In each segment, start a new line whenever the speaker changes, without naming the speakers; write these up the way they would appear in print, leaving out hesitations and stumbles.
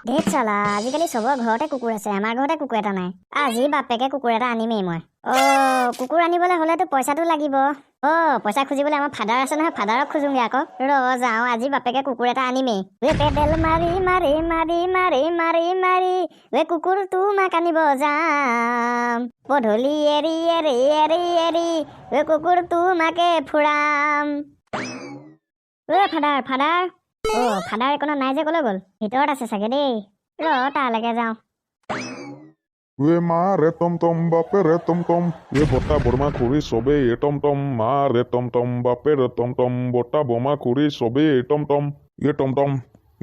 ধেত চালা, আজিকালি চবৰ ঘৰতে কুকুৰ আছে, আমাৰ ঘৰতে কুকুৰ এটা নাই। আজি বাপেকে কুকুৰ এটা আনিমেই মই। অ' কুকুৰ আনিবলৈ হ'লেতো পইচাটো লাগিব। অ' পইচা খুজিবলৈ আমাৰ ফাদাৰ আছে নহয়, ফাদাৰক খোজোংগে আকৌ। ৰ যাওঁ, আজি বাপেকে কুকুৰ এটা আনিমেই। ৱে পেডেল মাৰি মাৰি মাৰি মাৰি মাৰি মাৰি ৱে কুকুৰ তোমাক আনিব যাম, পধূলি এৰি এৰি এৰি এৰি ৱে কুকুৰ তোমাকে ফুৰাম। ঐ ফাদাৰ, ফাদাৰ, অ' ফাদাৰ একোনো নাই যে, ক'লৈ গ'ল? ভিতৰত আছে চাগে দেই, ৰ তালৈকে যাওঁ।
ৱে মা ৰে টম টম, বাপেৰে টম টম, ৱে বৰ্তা বৰমা খুৰী চবেই এ টম টম। মা ৰে টম টম, বাপেৰে টম টম, বৰ্তা বৰমা খুৰী চবেই এ টম টম, এ টম টম,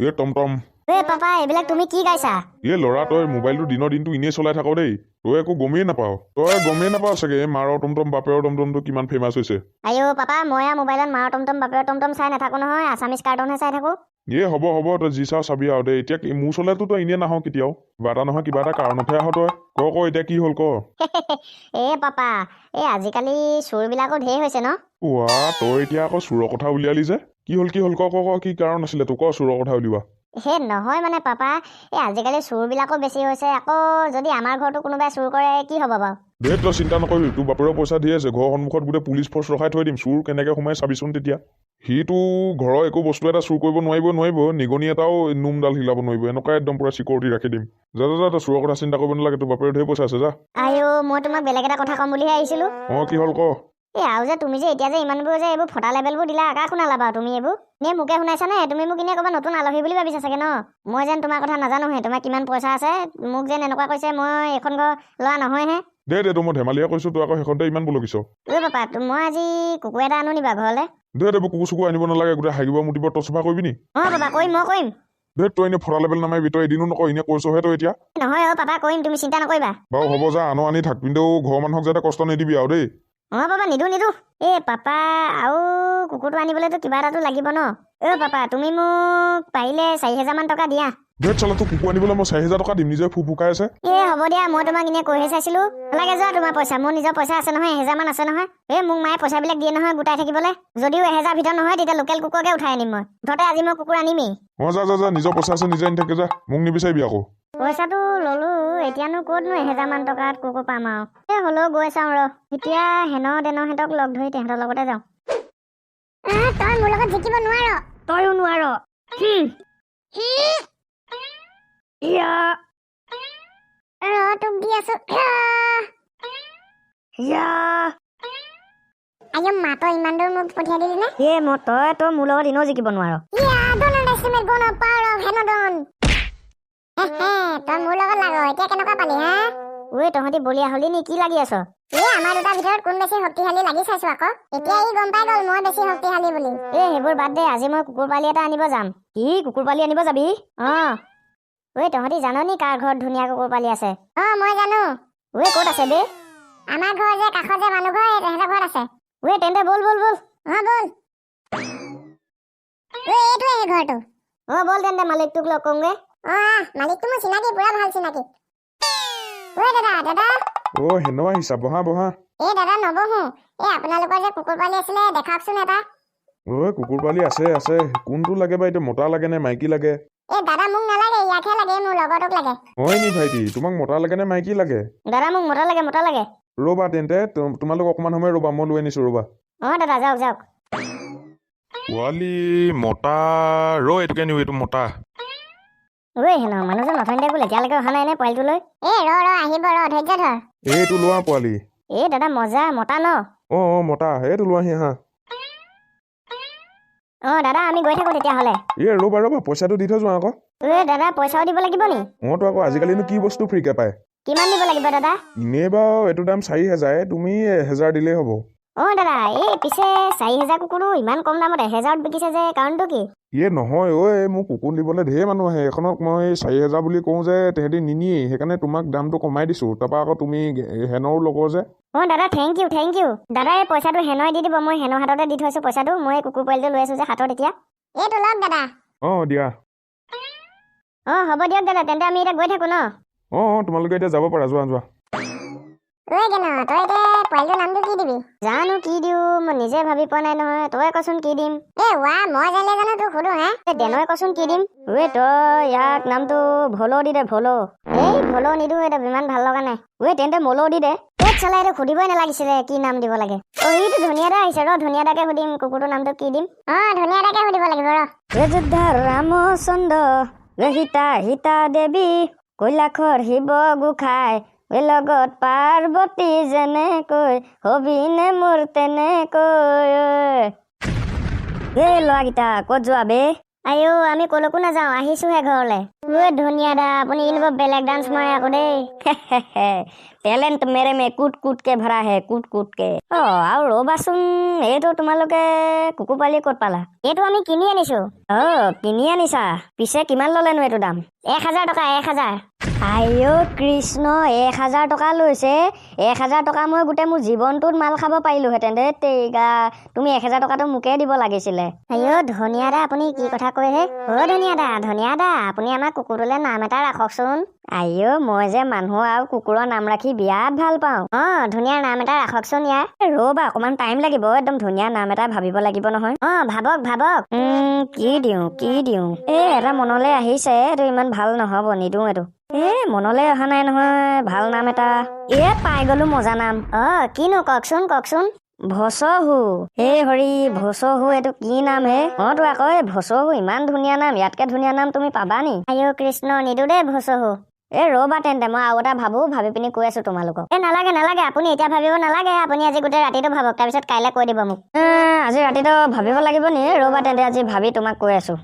এ টম টম।
ঐ পাপা, এইবিলাক তুমি কি গাইছা?
এই ল'ৰা, তই মোবাইলটো দিনৰ দিনটো এনেই চলাই থাক দেই। তই একো গমেই নাপাৱ, তই গমেই নাপাৱ চাগে এই মাৰৰ টমটম বাপেৰৰ টমটমটো কিমান ফেমাছ হৈছে।
আইঅ পাপা, মই আৰু মোবাইলত মাৰ টমটম বাপেৰৰ টমটম চাই নাথাকো নহয়, আছামিজ কাৰ্টুনহে চাই থাকো।
এ হ'ব হ'ব, তই যি চাওঁ চাবি আৰু দে। এতিয়া মোৰ ওচৰলেতো তই এনেই নাহ কেতিয়াও, কিবা এটা নহয় কিবা এটা কাৰণতহে আহ তই। ক ক, এতিয়া কি হ'ল ক।
এ পাপা, এই আজিকালি চোৰবিলাকো ঢেৰ হৈছে ন?
ৱা, তই এতিয়া আকৌ চোৰৰ কথা উলিয়ালি যে, কি হ'ল কি হ'ল, ক ক ক, কি কাৰণ আছিলে তোৰ, ক চোৰৰ কথা উলিওৱা।
হে নহয় মানে পাপা, এই আজিকালি চোৰবিলাকো বেছি হৈছে, আকৌ যদি আমাৰ ঘৰতো কোনোবাই চুৰ কৰে কি হ'ব বাৰু?
দে তই চিন্তা নকৰিবি, তোৰ বাপেৰৰ পইচা ধেৰ আছে, ঘৰৰ সন্মুখত গোটেই পুলিচ ফ'ৰ্চ ৰখাই থৈ দিম। চোৰ কেনেকে সোমাই চাবিচোন তেতিয়া। সিটো ঘৰৰ একো বস্তু এটা চুৰ কৰিব নোৱাৰিব নোৱাৰিব, নিগনি এটাও নোমডাল হিলাব নোৱাৰিব, এনেকুৱা একদম পুৰা চিকিউৰিটি ৰাখি দিম। যা যা যা, তই চোৰৰ কথা চিন্তা কৰিব নালাগে, তোৰ বাপেৰৰ ধেৰ পইচা আছে, যা।
আইঅ, মই তোমাক বেলেগ এটা কথা ক'ম বুলিহে আহিছিলো।
অঁ, কি হ'ল ক।
এই আৰু যে তুমি যে এতিয়া যে ইমানবোৰ যে এইবোৰ ফটা লেবেলবোৰ দিলা, কাক শুনালা বাৰু তুমি এইবোৰ? নে মোকে শুনাইছানে? তুমি মোক এনেই ক'ৰবাত নতুন আলহী বুলি ভাবিছা চাগে ন? মই যেন তোমাৰ কথা নাজানোহে, তোমাৰ কিমান পইচা আছে, মোক যেন এনেকুৱা কৈছে মই এইখন ঘৰ ল'ৰা নহয়হে।
দে দে, তোৰ মই ধেমালিহে কৈছোঁ, তই আকৌ সেইখনতে ইমান বলকিছ।
ঐ পাপা, মই আজি কুকুৰ এটা আনো নি বাৰু ঘৰলৈ?
দে দে, কুকুৰ চুকুৰ আনিব নালাগে, গোটেই হাগিব মুতিব তই চফা কৰিবি নি?
অঁ পাপা, কৰিম, মই কৰিম।
দে, তই এনেই ফটা লেবেল নামাৰিবি, তই এদিনো নকওঁ, এনেই কৈছহে তই এতিয়া।
নহয় অ' পাপা, কৰিম, তুমি চিন্তা নকৰিবা।
বাৰু হ'ব যা, আনো আনি থাক, কিন্তু ঘৰৰ মানুহক যাতে কষ্ট নিদিবি আৰু দেই।
অঁ পাপা, নিদো নিদো। এই পাপা, আৰু কুকুৰটো আনিবলৈতো কিবা এটাতো লাগিব ন? অ' পাপা, তুমি মোক পাৰিলে 4000মান টকা দিয়া।
ধেত চালা, তোৰ কুকুৰ আনিবলৈ মই 4000 টকা দিম? নিজে ফুকাই আছে।
এ হ'ব দিয়া, মই তোমাক এনেই কৈহে চাইছিলো। নালাগে যোৱা তোমাৰ পইচা, মোৰ নিজৰ পইচা আছে নহয়, 1000মান আছে নহয়। এই মোক মায়ে পইচাবিলাক দিয়ে নহয় গোটাই থাকিবলৈ। যদিও 1000 ভিতৰত নহয়, তেতিয়া লোকেল কুকুৰকে উঠাই আনিম মই। মুঠতে আজি মই কুকুৰ আনিমেই।
অঁ যা যা যা, নিজৰ পইচা আছে নিজে আনি থাকে যা, মোক নিবিচাৰিবি আকৌ।
পইচাটো ললো, এতিয়ানো ক'তনো 1000মান টকাত কুকুৰ পাম আৰু। এই হ'লেও গৈ চাওঁ ৰ। এতিয়া হেন দেনহঁতক লগ ধৰি তেহেঁতৰ লগতে যাওঁ।
তই মোৰ লগত জিকিব নোৱাৰ।
তয়ো নোৱাৰ। ইয়া।
ৰ, তোক দি আছো।
ইয়া।
আইঅ মা, তই ইমান দূৰ মোক পঠিয়াই দিলি নে?
এ মই তই তই মোৰ লগত এনেও জিকিব নোৱাৰ।
ইয়া, don't underestimate gonna power of হেনডন। হে তই মোৰ লগত লাগ, এতিয়া কেনেকুৱা পালি হা?
ঐ তহঁতি বলিয়া হলি নি? কি লাগি আছ?
এই আমাৰ দুটাৰ ভিতৰত কোন বেছি শক্তিশালী লাগি চাইছো আকৌ। এতিয়া ই গম পাই গ'ল মই বেছি শক্তিশালী বুলি।
এ সেইবোৰ বাদ দে, আজি মই কুকুৰ পোৱালি এটা আনিব যাম। কি কুকুৰ পোৱালি আনিব যাবি? অঁ ঐ তহঁতি জান নি কাৰ ঘৰত ধুনীয়া কুকুৰ পোৱালি আছে?
অ মই জানো।
ঐ ক'ত আছে বে?
আমাৰ ঘৰ যে কাষৰ যে মানুহ ঘৰ, এই তেহেঁতৰ ঘৰত আছে।
ঐ তেন্তে ব'ল ব'ল ব'ল।
অ ব'ল। ঐ এইটোৱে এই ঘৰটো।
অ ব'ল তেন্তে মালিকটোক লগ কৰোঁগে।
অ আহ, মালিকটো মোৰ চিনাকি, পুৰা ভাল চিনাকি। ঐ দাদা, দাদা।
অ' হেন আহিছা, বহা বহা।
এই দাদা নবহো, এই আপোনালোকৰ যে কুকুৰ পোৱালি আছিলে দেখাওকচোন এটা।
ঐ কুকুৰ পোৱালি আছে আছে, কোনটো লাগে বা এতিয়া, মতা লাগে নে মাইকী লাগে?
এই দাদা মোক নালাগে, ইয়াকহে লাগে, মোৰ লগৰটোক লাগে।
হয় নি ভাইটি, তোমাক মতা লাগে নে মাইকী লাগে?
দাদা মোক মতা লাগে, মতা লাগে।
ৰ'বা তেন্তে, তোমালোক অকণমান সময় ৰ'বা, মই লৈ আনিছোঁ ৰ'বা।
অ দাদা যাওক যাওক।
পোৱালি মতা ৰ, এইটোকে নিওঁ, এইটো মতা।
ঐ হেন মানুহজন অথনিতে গ'ল, এতিয়ালৈকে অহা নাই নে পোৱালিটো লৈ?
এই ৰ ৰ, আহিব ৰ, ধৈৰ্য ধৰ।
এইটো লোৱা পোৱালি।
এই দাদা মজা, মতা ন?
অঁ অঁ মতা, এইটো লোৱাহি আহা।
অ দাদা আমি গৈ থাকো তেতিয়াহ'লে।
এই ৰ'বা ৰ'বা, পইচাটো দি থৈ যোৱা আকৌ।
ঐ দাদা পইচাও দিব লাগিব নি?
অঁ তো আকৌ, আজিকালিনো কি বস্তু ফ্ৰীকে পায়?
কিমান দিব লাগিব দাদা?
এনেই বাৰু এইটো দাম 4000, তুমি 1000 দিলেই হ'ব।
অ দাদা, এই পিছে 4000 কুকুৰো ইমান কম দামত 1000ত বিকিছে যে, কাৰণটো কি?
ইয়ে নহয় ঐ, মোক কুকুৰ নিবলৈ ঢেৰ মানুহ আহে, এইখনক মই 4000 বুলি কওঁ যে তেহেঁতি নিনিয়েই, সেইকাৰণে তোমাক দামটো কমাই দিছোঁ। তাৰপৰা আকৌ তুমি হেনৰো লগৰ যে।
অ দাদা thank U, thank U দাদা। এই পইচাটো হেনই দি দিব, মই হেনৰ হাততে দি থৈছোঁ পইচাটো। মই এই কুকুৰ পোৱালিটো লৈ আছোঁ যে হাতত এতিয়া।
এইটো লওক দাদা।
অঁ দিয়া।
অ হ'ব দিয়ক দাদা, তেন্তে আমি এতিয়া গৈ থাকোঁ ন?
অঁ অঁ তোমালোকে এতিয়া যাব পাৰা, যোৱা যোৱা।
ঐ গেন, তই এতিয়া পোৱালিটোৰ নামটো কি দিবি?
জানো কি দিওঁ, মই নিজে ভাবি পোৱা নাই নহয়। তই কচোন কি দিম।
এ ৱা, মই জানিলে জানো তোক সুধো হে?
এই ডেনয় কচোন কি দিম। ৱে তই ইয়াক নামটো ভলো দি দে, ভলো। এই ভলো নিদো, এইটো ইমান ভাল লগা নাই। ৱে তেন্তে মলো দি দে। ক'ত চালা, এইটো সুধিবই নালাগিছিলে কি নাম দিব লাগে। অ, এইটো ধুনীয়া দা আহিছে, ৰ ধুনীয়া দাকে সুধিম কুকুৰটোৰ নামটো কি দিম।
অ, ধুনীয়া দাকে সুধিব লাগিব ৰ।
অযোধ্যাৰ ৰামচন্দ্ৰ, সীতা সীতা দেৱী, কৈলাশৰ শিৱ গোসাঁই, লগত পাৰ্বতী যেনেকৈ, হবিনে মোৰ তেনেকৈ। এই ল'ৰাকেইটা ক'ত যোৱা বে? আইঅ, আমি ক'লৈকো নাযাওঁ, আহিছোহে ঘৰলে। ঐ ধুনীয়া দা, আপুনি কিন্তু বৰ বেলেগ ডান্স মাৰে আকৌ দেই। টেলেণ্ট मेरे में कूट कूट के भरा है, कूट कूट के। অ, আৰু ৰ'বাচোন, এইটো তোমালোকে কুকুৰ পোৱালি ক'ত পালা? এইটো আমি কিনি আনিছো। অ, কিনি আনিছা? পিছে কিমান ল'লেনো এইটো দাম? 1000 টকা, 1000। আইঅ কৃষ্ণ, 1000 টকা লৈছে? 1000 টকা মই গোটেই মোৰ জীৱনটোত মাল খাব পাৰিলোহেঁতেন। দেই তেৰিকা, তুমি 1000 টকাটো মোকে দিব লাগিছিলে। আইঅ ধনিয়া দা, আপুনি কি কথা কয়হে? অ ধনিয়া দা, ধনিয়া দা, আপুনি আমাৰ কুকুৰটোলৈ নাম এটা ৰাখকচোন। আইঅ, মই যে মানুহ আৰু কুকুৰৰ নাম ৰাখি বিৰাট ভাল পাওঁ। অ, ধুনীয়া নাম এটা ৰাখকচোন ইয়াৰ। ৰ'বা, অকণমান টাইম লাগিব, একদম ধুনীয়া নাম এটা ভাবিব লাগিব নহয়। অ, ভাবক ভাবক। কি দিওঁ কি দিওঁ, এই এটা মনলৈ আহিছে, এইটো ইমান ভাল নহ'ব, নিদিওঁ এইটো। এ মনলৈ অহা নাই নহয় ভাল নাম এটা। এ পাই গলো মজা নাম। অ, কিনো কওকচোন কওকচোন। ভচহু। হে হৰি, ভচহু, এইটো কি নাম হে? অ তো আকৌ, এই ভচহু ইমান ধুনীয়া নাম, ইয়াতকে ধুনীয়া নাম তুমি পাবা নি? আইঅ কৃষ্ণ, নিদো দেই ভচহু। এ ৰ'বা তেন্তে, মই আৰু এটা ভাবো, ভাবি পিনি কৈ আছো তোমালোকক। এ নালাগে নালাগে, আপুনি এতিয়া ভাবিব নালাগে, আপুনি আজি গোটেই ৰাতিটো ভাবক, তাৰপিছত কাইলৈ কৈ দিব মোক। এ, আজি ৰাতিটো ভাবিব লাগিব নি? ৰ'বা তেন্তে, আজি ভাবি তোমাক কৈ আছো।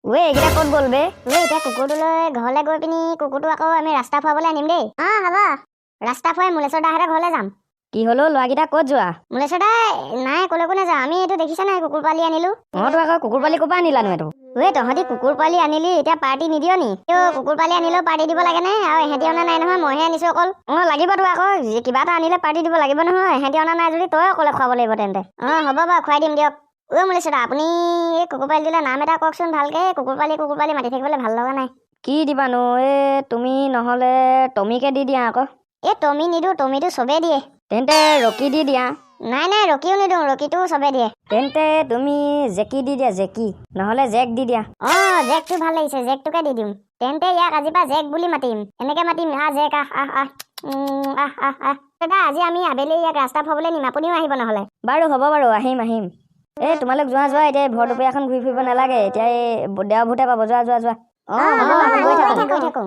ৱে এইকেইটা ক'ত গ'ল বে? ৱে এতিয়া কুকুৰটোলৈ ঘৰলৈ গৈ পিনি কুকুৰটো আকৌ আমি ৰাস্তা ফুৱাবলৈ আনিম দেই।
অ, হ'ব।
ৰাস্তা ফুৱাই মুলেশ্বৰ দাহঁতৰ ঘৰলৈ যাম। কি হ'লো ল'ৰাকেইটা, ক'ত যোৱা? মুলেশ্বৰ দা, নাই ক'লৈকো নাযাওঁ আমি। এইটো দেখিছা নাই, কুকুৰ পোৱালি আনিলো। অ তো আকৌ, কুকুৰ পোৱালি ক'ৰ পৰা আনিলানো এইটো? ৱে তহঁতি কুকুৰ পোৱালি আনিলি, এতিয়া পাৰ্টি নিদিয় নি? অ, কুকুৰ পোৱালি আনিলেও পাৰ্টি দিব লাগেনে? আৰু এহেঁতি অনা নাই নহয়, মইহে আনিছো অকল। অ, লাগিবতো আকৌ, কিবা এটা আনিলে পাৰ্টি দিব লাগিব নহয়। এহেঁতি অনা নাই যদি তই অকলে খুৱাব লাগিব তেন্তে। অ, হ'ব বাৰু, খুৱাই দিম দিয়ক। ঐ মুলেশ্বৰ দা, আপুনি এই কুকুৰ পোৱালিটোলৈ নাম এটা কওকচোন ভালকে। কুকুৰ পোৱালি কুকুৰ পোৱালি মাতি থাকিবলৈ ভাল লগা নাই। কি দিবানো? এ তুমি নহ'লে টমিকে দি দিয়া আকৌ। এ টমি নিদো, টমিটো চবেই দিয়ে। তেন্তে ৰকি দি দিয়া। নাই নাই, ৰকিও নিদিওঁ, ৰকিটোও চবে দিয়ে। তেন্তে তুমি জেকি দি দিয়া, জেকি, নহ'লে জেক দি দিয়া। অ, জেকটো ভাল লাগিছে, জেকটোকে দি দিম তেন্তে। ইয়াক আজিৰ পৰা জেক বুলি মাতিম। এনেকে মাতিম, আহ জেক, আহ আহ আহ, আহ আহ আহ। দাদা, আজি আমি আবেলি ইয়াক ৰাস্তা ফুৱাবলৈ নিম, আপুনিও আহিব নহ'লে। বাৰু হ'ব বাৰু, আহিম আহিম। এই তোমালোক যোৱা যোৱা, এতিয়া এই ভৰ দুপৰীয়াখন ঘূৰি ফুৰিব নালাগে, এতিয়া এই দেও ভূতে পাব। যোৱা যোৱা যোৱা। অ,
অ,
হ'ব,
হ'ব,
গৈ
আমি
থাকো, গৈ থাকো।